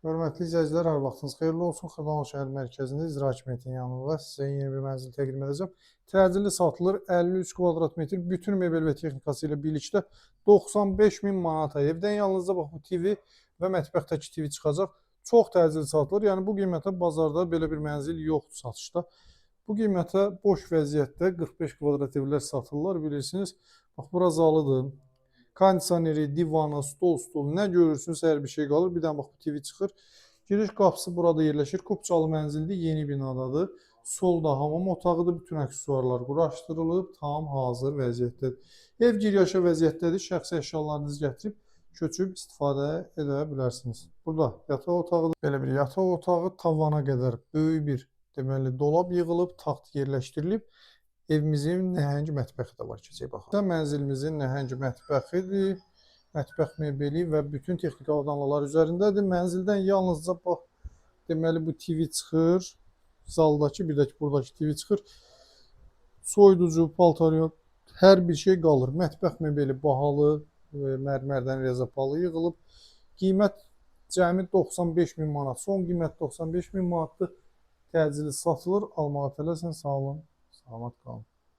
Hörmətli izləyicilər, hər vaxtınız xeyirli olsun. Xırdalan şəhər mərkəzində İcra Hakimiyyətinin yanında sizə yeni bir mənzil təqdim edəcəm. Təcili satılır, 53 kvadrat metr bütün mebel və texnikası ilə birlikdə 95 min manata. Evdən yalnızca bax bu TV və mətbəxdəki TV çıxacaq. Çox təcili satılır. Yəni bu qiymətə bazarda belə bir mənzil yoxdur satışda. Bu qiymətə boş vəziyyətdə 45 kvadrat evlər satırlar, bilirsiniz. Bax bura zalıdır. Kondisioneri, divanı, stol, stol, nə görürsünüz, hər bir şey qalır. Bir dənə bax bu TV çıxır. Giriş qapısı burada yerləşir. Kupçalı mənzildir, yeni binadadır. Solda hamam otağıdır, bütün aksesuarlar quraşdırılıb, tam hazır vəziyyətdədir. Ev gir-yaşa vəziyyətdədir. Şəxsi əşyalarınızı gətirib köçüb istifadə edə bilərsiniz. Burada yataq otağıdır. Belə bir yataq otağı tavana qədər böyük bir deməli dolab yığılıb, taxt yerləşdirilib. Evimizin nəhəng mətbəxi də var, keçək baxaq. Mənzilimizin nəhəng mətbəxidir. Mətbəx mebeli və bütün texniki avadanlıqlar üzərindədir. Mənzildən yalnızca bax deməli bu TV çıxır. Zaldakı, bir də ki buradakı TV çıxır. Soyuducu, paltaryo, hər bir şey qalır. Mətbəx mebeli bahalı, mərmərdən rezapalı yığılıb. Qiymət cəmi 95 min manat. Son qiymət 95 min manatdır. Təcili satılır. Almağa tələsin. Sağ olun. Salamat qalın.